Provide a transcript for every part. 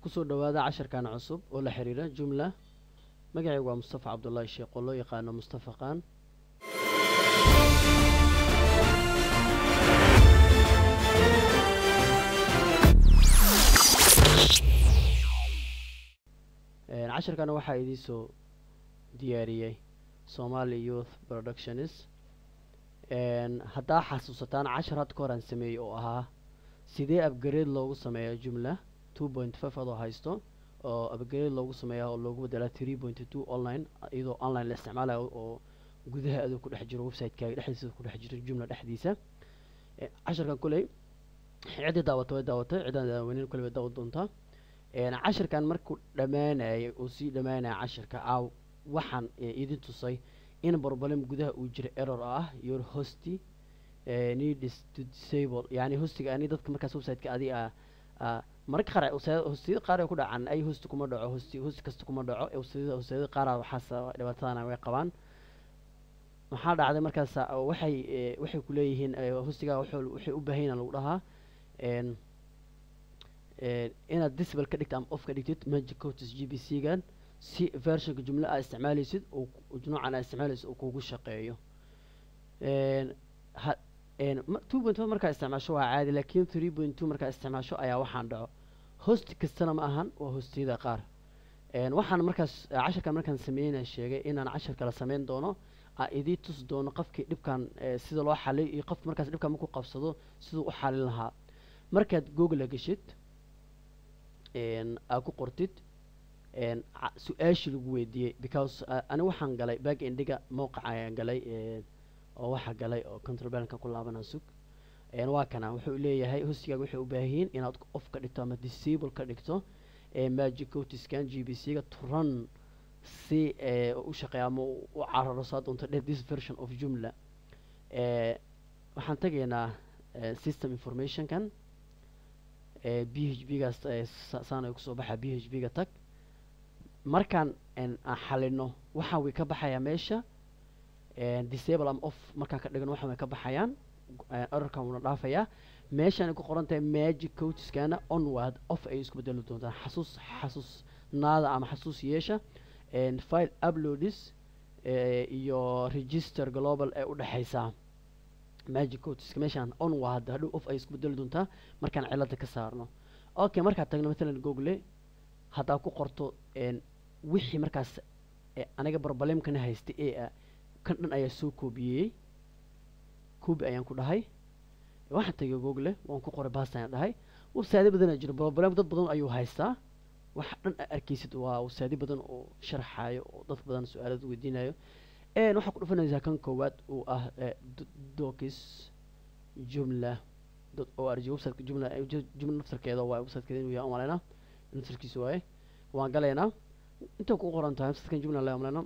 Kusoo dhawaada casharkan cusub oo la xiriira Joomla. Magacaygu waa Mustafa Cabdullaahi Sheekh oo loo yaqaano Mustafa Qaan. Casharkan waxaa idiin soo diyaariyey Somali Youth Productions. Haddaa xasuusataan cashar had ka hor aan sameeyey oo ahaa sidee upgrade loogu sameeya Joomla 2.5 adoo haysto, oo upgrade loogu sameeya oo loogu bedelaa 3.2 online, iyadoo online la isticmaalayo oo gudaha adoo ku dhex jiro website-kaaga dhexdiisa ku dhex jiro Joomla dhexdiisa. Casharkan kuley ciddii daawata way daawatay, ciddaan daawanin kuley way daawan doontaa. Casharkan markuu dhammaanayay uu sii dhammaanaya casharka aaw waxaan idin tusay in problem gudaha uu jiro, error ah "your host needs to disable", yani hostiga ani dadka markaas website-ka adi a mararka qaar hostiyada qaar ay ku dhacaan. Ay host kuma dhaco, host kasta kuma dhaco. Hostiyada qaar waxaas dhibaatadana way qabaan. Maxaa dhacday markaas? Waxay kuleeyihiin hostiga waxay u baahan yahin lagu dhahaa inaad disable ka dhigto ama off ka dhigtid magic quotes GPC gan, si versionka Joomla aa isticmaaleysid oo noocan aa isticmaaleysid uu kugu shaqeeyo. 2.5 markaa isticmaasho waa caadi, laakiin 3.2 markaa isticmaasho ayaa waxaan dhaco. Host kastana ma ahan, waa hostiyada qaar. Waxaan markaas casharkan markaan sameynaya sheegay inaan cashar kala sameyn doono, aa idii tusi doono qofkii dhibkan sida loo xaliyo iyo qof markaas dhibkan markuu qabsado siduu u xalin lahaa. Markaad Google geshid, aa ku qortid su-aashii lagu weydiiyey, because ani waxaan galay back endiga mowqaca ayaan galay oo waxaa galay oo control panelka ku laabana sug. Waa kana wuxuu leeyahay hostigaaga waxay u baahan yihiin inaad off ka dhigto ama disable ka dhigto magic quoteskan GPC ga to run, si u shaqeeya ama u cararo saa doonto dheh this version of Joomla. Waxaan tegaynaa system informationkan PHP gaas saan ay kusoo baxa. PHP ga tag. Markaan aan xalino waxaan way ka baxayaa meesha. Disable ama off markaan ka dhigno waxaan way ka baxayaan, errorkan wuuna dhaafayaa. Meeshaan ay ku qoran tahay magic quoteskana on waa off ay isku bedeli doontaan. Xasuusnaada ama xasuus yeesha file uploads iyo register global ee udhexaysaa magic quoteska. Meeshaan on waa hadda, hadhow off ay isku bedeli doontaa markaan cilada ka saarno. Okay, markaad tagno mathalan Google, haddaa ku qorto wixii markaas aniga problemkana haystay ee ah kan dhan ayaa soo koobiyeyey. Copy ayaan ku dhahay, waxaan tagay Google, waan ku qoray, paste ayaan dhahay. Website badan ayaa jiro, problem dad badan ayuu haystaa. Wax dhan aa arkeysid waa website badan oo sharxayo oo dad badan su-aalad weydiinayo. Waxaa ku dhufanaysaa kan koowaad oo ah docs joomla.org, websiteka Joomla, Joomla naftarkeeda waa websitekeeda inuu yahay umaleynaa, naftarkiisa waaye. Waan galaynaa inta ku qoran tahay websitekan Joomla la umaleynaa.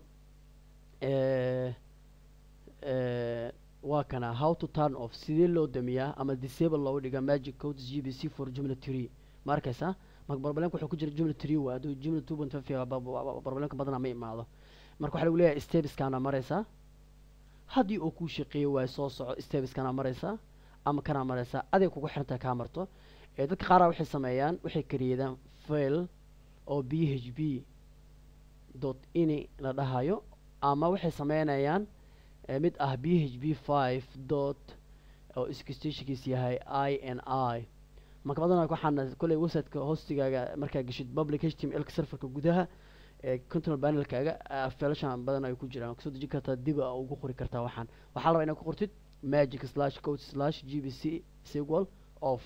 Waa kana "how to turn off", sidee loo damiyaa ama disable loogu dhigaa magic quotes GPC for Joomla 3. Ma arkaysaa? Marka problemka wuxuu ku jira Joomla 3 waa. Hadduu Joomla 2.5 problemka badanaa ma imaado. Marka waxaa lagu leeyahay stepskana maraysaa. Haddii uu kuu shaqeeyo waayo, soo soco, stepskana maraysaa ama kanaa maraysaa, aday kugu xirantahay kaa marto. Dadka qaara waxay sameeyaan, waxay kariyadaan file oo php.ini la dhahayo, ama waxay sameynayaan mid ah PHP 5 dot oo extensionkiis yahay ini. Marka badanaa waxaana koley websiteka hostigaaga markaa geshid public HTML ka serverka gudaha control panelkaaga filashan badan ay ku jiraan kasoo dejin kartaa, dib a ugu qori kartaa. Waxaa la rabaa inaad ku qortid magic slash quote slash GPC equal off.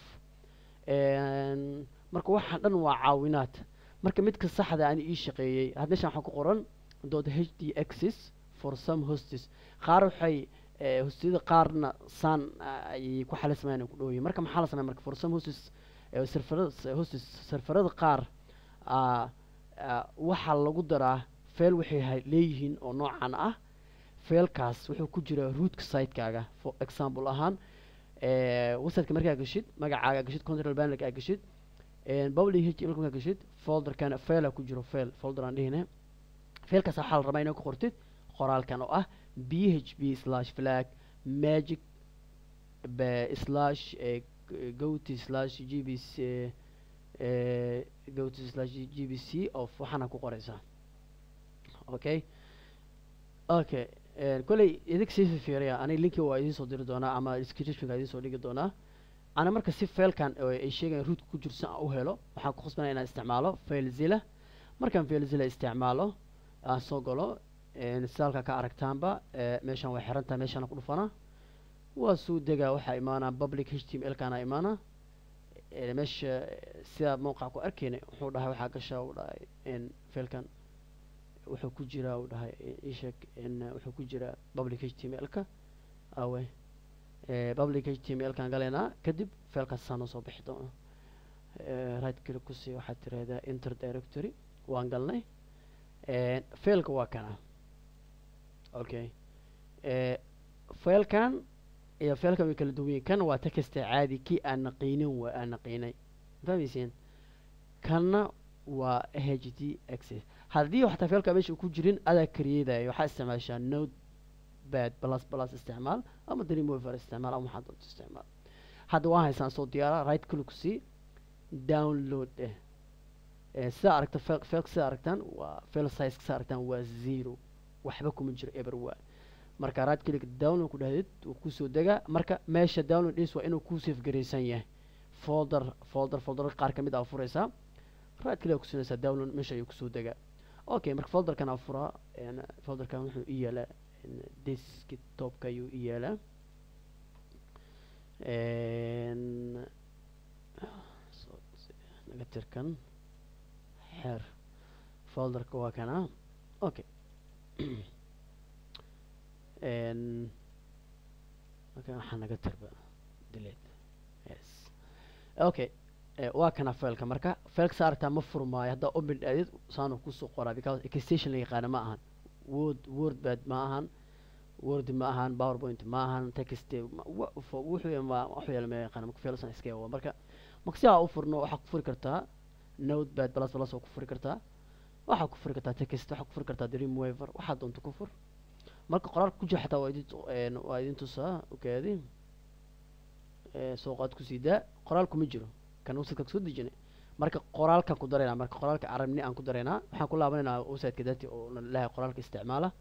Marka waxaan dhan waa caawinaad. Marka midka saxda ani ii shaqeeyey had meeshan waxaa ku qoran .htaccess for some hosts. Qaar waxay hostiyada qaarna saan ayay ku xalismayaan ay ku dhow yihiin. Marka maxaa la sameya? Marka for some hosts, serverada hosts, serverada qaar waxaa lagu daraa file waxay leeyihiin oo noocan ah. Filekaas wuxuu ku jiraa rootka sitekaaga. For example ahaan, websiteka markaa geshid, magacaaga geshid, control panelka aa geshid, public HTML markaa geshid, folderkan file ku jiro, file folder aan dhihine, filekaas waxaa la rabaa inaad ku qortid qoraalkan oo ah PHP slash flag magic slash quote slash GPC Go to /GPC off waxaana ku qoraysaa. Okay, koley idink sii fiiriya, aniga linki waa idiin soo diri doonaa ama descriptionka idiin soo dhigi doonaa. Ana marka si filekan oo ay sheegayaan root ku jirto aan u helo, waxaan ku khasbanaya inaan isticmaalo FileZilla. Markaan FileZilla isticmaalo, aan soo galo, sida halka ka aragtaanba, meeshan way xiran tahay. Meeshaan ku dhufanaa, waa soo degaa. Waxaa imaanaa public HTML kana imaanaa meesha sida mawqac ku arkeyna. Wuxuu dhahay waxaa gashaa, uu dhahay filekan wuxuu ku jiraa, uu dhahay isheeg, wuxuu ku jiraa public HTML ka. Awe public HTML kan galaynaa, kadib filekaas saa noo soo bixi doono. Right click kusii, waxaad tirahdaa enter directory. Waan galnay, fileka waa kana. Okay, filekan iyo filekan way kala duwan yihiin. Kan waa text caadi, kii aan naqiinin, waa aan naqiinay, fahmaysiin. Kanna waa htaccess. Haddii xataa fileka meesha uu ku jirin, adaa createayo. Waxaa isticmaashaa Notepad++ isticmaal ama Dreamweaver isticmaal ama waxaad doonto isticmaal. Hadda waan haysaan soo diyaara. Right click kusii, download eh. Sida aragta fileka, sida aragtaan waa file size, sida aragtaan waa zero, waxba kuma jiro, eber waa. Marka right click, download ku dhahdid, wuu kusoo degaa. Marka meesha download is waa inuu ku save garaysan yahay folder. Folder qaar kamid ah furaysaa, right click kusinaysaa, download, meesha ayuu kusoo degaa. Okay, marka folderkan aan furaa. Folderkan wuxuu i yaalaa desktopka ayuu i yaalaa. Naga tirkan xeer, folderka waa kana. Okay, okay, waxaa naga tirba, delete. Yes, okay, waa kana fileka. Marka fileka sa aragtaa ma furmaayo. Haddaa open aadid, saanu kusoo qoraa, because extension la yaqaana ma ahan. Wordpad ma ahan, Word ma ahan, PowerPoint ma ahan, text wuxuu ma wuxuu yeela ma yaqaana. Marka filesan iska waa. Marka si aa u furno, waxaa ku furi kartaa Notepad++ oo ku furi kartaa, waxaa ku furi kartaa text, waxaa ku furi kartaa Dreamweaver, waxaa doonto ku fur. Marka qoraalka ku jira xataa waa idin tusaa. Okaadi, soo qaad, kusii daa. Qoraal kuma jiro kan websiteka soo dejinay. Marka qoraalkan ku daraynaa, marka qoraalka carabni aan ku daraynaa. Waxaan ku laabanaynaa websiteka dati oo lahay qoraalka isticmaala.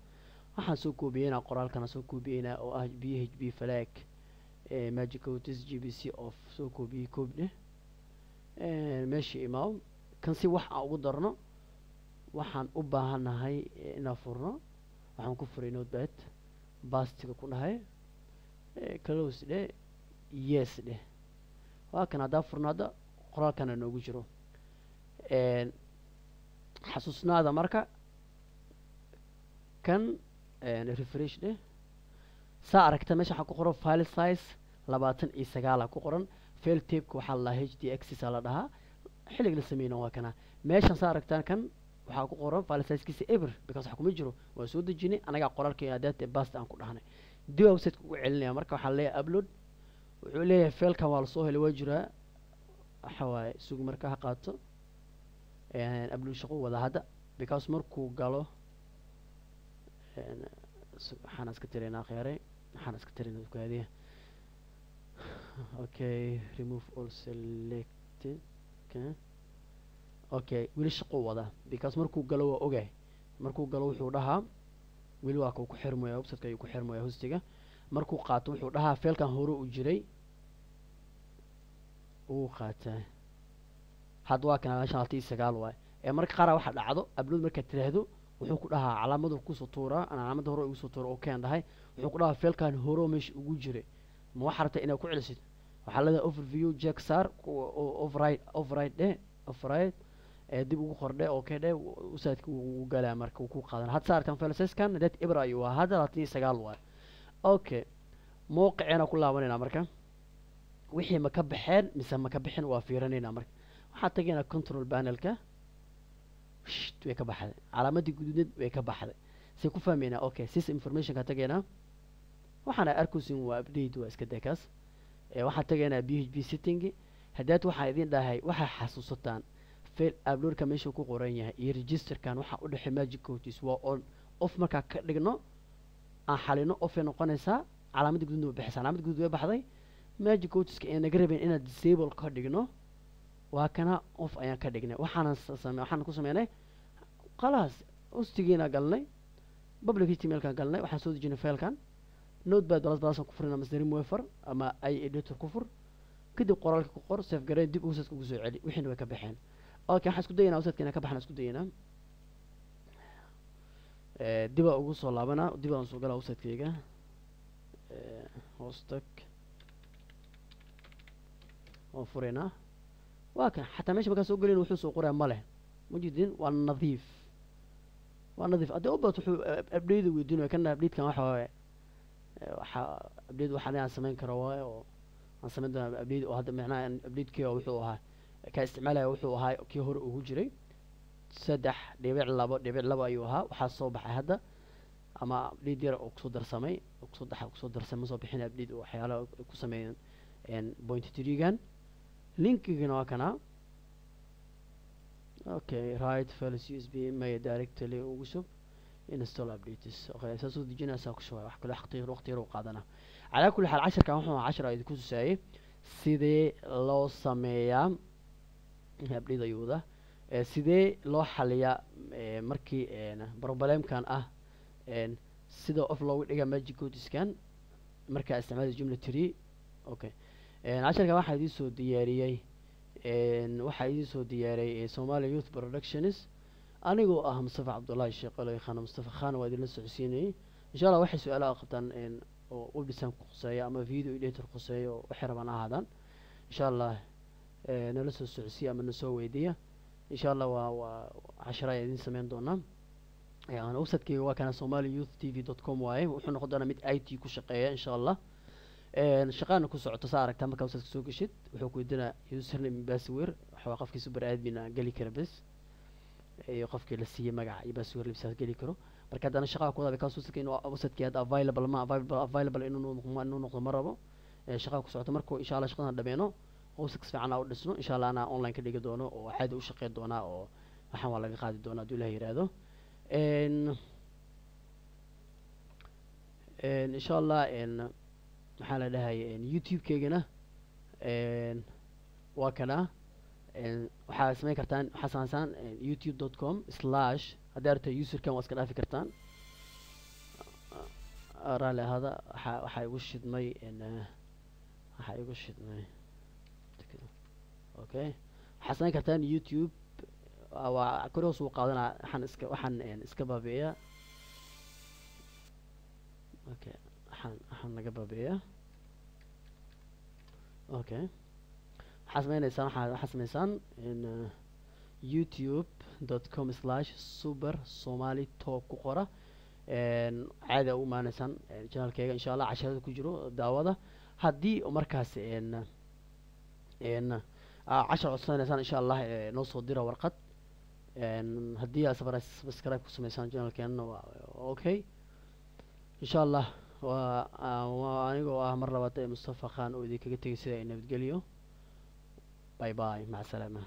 Waxaan soo koobiyeynaa, qoraalkana soo koobiyeynaa oo ah PHP flag magic quotes GPC off. Soo koobiyey, copy dheh, meesha imaaw. Kan si wax aan ugu darno, waxaan u baahannahay inaan furno. Waxaan ku furay Notepad, pastega ku dhahay, close dheh, yes dheh. Waa kan. Haddaa furno, hadda qoraalkana noogu jiro. Xasuusnaada marka kan refresh dheh. Saa aragta meesha waxaa ku qoran file size 29 ku qoran. File typeka waxaa la dhahaa htaccess la dhahaa. Xilliga la sameyna waa kana. Meeshan saa aragtaan kan waxaa ku qoran file sizekiisa eber, because wax kuma jiro. Waa soo dejinay anagaa qoraalka data, paste aan ku dhahnay. Dib websiteka ugu celinaya. Marka waxaa leeyahay upload. Wuxuu leeyahay filekan waa lasoo helay, waa jiraa. Waxa waaye sug, marka ha qaato upload, shaqo wada hadda, because markuu galo waxaan iska tiraynaa kheyray, waxaan iska tiraynaa dukaadiya. Okay, remove all selected. Okay, weli shaqo wada, because markuu galo waa ogahay. Markuu galo wuxuu dhahaa weli waa kuu ku xirmaya, websiteka ayuu ku xirmaya hostiga. Markuu qaato wuxuu dhahaa filekan hore u jiray, wuu qaataa. Hadda waa kana meeshan 29 waay. Ee marka qaar waxa dhacdo, upload markaad tiraahdo, wuxuu ku dhahaa calaamadu kusoo tuuraa. Ana calaamada hore igu soo tuura oo keen dhahay. Wuxuu ku dhahaa filekan hore meesha ugu jiray, ma waxaa rabtaa inaad ku celisid? Waxaa leedahay overview check saar, override, override dheh, override ee dib ugu qordhe, okay dheh, websiteka wuu galaa. Marka wuu ku qaadan. Hadda saarkan file sizekan dad ibra ayuu ahaa, hadda 29 waay. Okay, mowqiceena ku laabanayna. Marka wixii ma ka baxeen mise ma ka bixin waa fiirinaynaa. Marka waxaa tagaynaa control panelka. Sht, way ka baxday calaamadii guduudneed, way ka baxday. Say ku fahmaynaa? Okay, system informationka tagaynaa. Waxaana arkaysin waa update, waa iska dekaas. Waxaan tagaynaa PHP setting. Haddaad waxaa idin dhahay, waxaa xasuusataan file uploadka meesha ku qoran yahay iyo registerkan waxaa u dhexey magic quotes waa on off. Markaa ka dhigno, aan xalino, off ay noqonaysaa, calaamadda guduudna way baxaysaa. Calaamadda guduud way baxday. Magic quoteska ee naga rabeen inaad disable ka dhigno Waa kana, off ayaan ka dhignay. Waxaanan same waxaan ku sameynay, khalaas, hostigiina galnay, public HTML kan galnay, waxaan soo dejinay filekan Notepad++ aan ku furina ama Dreamweaver ama i editor ku fur. Kadib qoraalka ku qor, save garee, dib website ugu soo celi, wixiina way ka baxeen. Okay, waxaan isku dayanaa websiteka inaan ka baxna, isku dayanaa. Dibaa ugu soo laabanaa, dib aan soo galaa website-kayga, hoos tag, waan furaynaa. Waa kan, xataa meesha markaan soo gelin wuxuu soo qoraa ma leh. Mujidin, waa nadiif, waa nadiif. Haddii u bato wuxuu update weydiinaya. Kana update-kan waxa waaye, waxa update waxaan aan samayn karo waaye oo aan samayn doonaa update oo hadda macnaha update-kii wuxuu ahaa ka isticmaalaya, wuxuu ahaa kii hore ugu jiray 3.2.2 ayuu ahaa. Waxaa soo baxay hadda ama update yar oo kusoo darsamay oo kusoo daxa kusoo darsamay, soo bixin update oo waxyaalaha ku sameeyeen point three-gan. Linkigana waa kana. Okay, write files USB may directly ugu shub, install updates. Okay, saas uu dejinaysaa, ku shubay. Wax kale waqti yar uu qaadana. Calaa kulli xaal, casharkan wuxuu ahaa cashar idinku tusaayay sidee loo sameeyaa update ayuu wadaa, sidee loo xaliyaa markii problemkan ah, sida off loogu dhigaa magic quoteskan markaa isticmaalaya Joomla 3. Okay, casharkan waxaa idiin soo diyaariyey Somalia Youth Productions, anigoo ah Mustafa Cabdullaahi Sheekh, loo yaqaano Mustafa Khan. Waa idinla socodsiinayay. Insha Allah, waxay su-aalaha qabtaan oo web design ku khuseeya ama video editor khuseeya oo waxay rabaan ahaadaan, insha Allah nala soo socodsiiya ama nasoo weydiiya. Insha Allah, waa cashara ayaan idin sameyn doonaa. Website-kayga waa kana, somalia youth tv.com waaye. Wuxuu noqon doonaa mid IT ku shaqeeya, insha Allah. Shaqaana ku socoto saa aragtaa. Markaa website soo geshid, wuxuu ku weydiinaa username, password. Waxaa qofkii super admin aan geli kara bes iyo qofkii la siiyey magaca iyo password libsaas geli karo. Marka haddana shaqada ku wada because website inuu website hadda available ma available inuu noqdo ma rabo. Shaqada ku socoto. Markuu insha Allah shaqadan dhameeno, website si fiican aan u dhisno, insha Allah anaa online ka dhigi doono oo caadi u shaqeyn doonaa oo waxaan waa laga qaadi doonaa hadduu Ilaah yiraahdo. Insha Allah, maxaa la dhahay, YouTube-keygana waa kana. Waxaa samayn kartaan, waxaa samaysaan youtube.com/ haddii aragto userkan waa iska dhaafi kartaan. Raalli ahaada, waxaa igu shidmay, waxaa igu shidmay. Okay, waxaa samayn kartaan YouTube waa kori hoos uu qaadanaa. Waxaan iska baabi'iyaa. Okay, waxaan naga baabi'iyaa. Okay, waxaa sameyneysaan, waxaa sameysaan youtube.com/supersomali talk ku qora, caadi a u imaanaysaan channelkeyga. Insha Allah, casharada ku jiro daawada. Haddii markaas cashar codsanaysaan, insha Allah noo soo dira warqad. Haddii aad subscribe ku sameysaan channelkeena, waa okay. Insha Allah, waa anigoo ah mar labaad ee Mustafa Khan oo idinkaga tegay sida ay nabadgeliyo. Bye bye, maca salaama.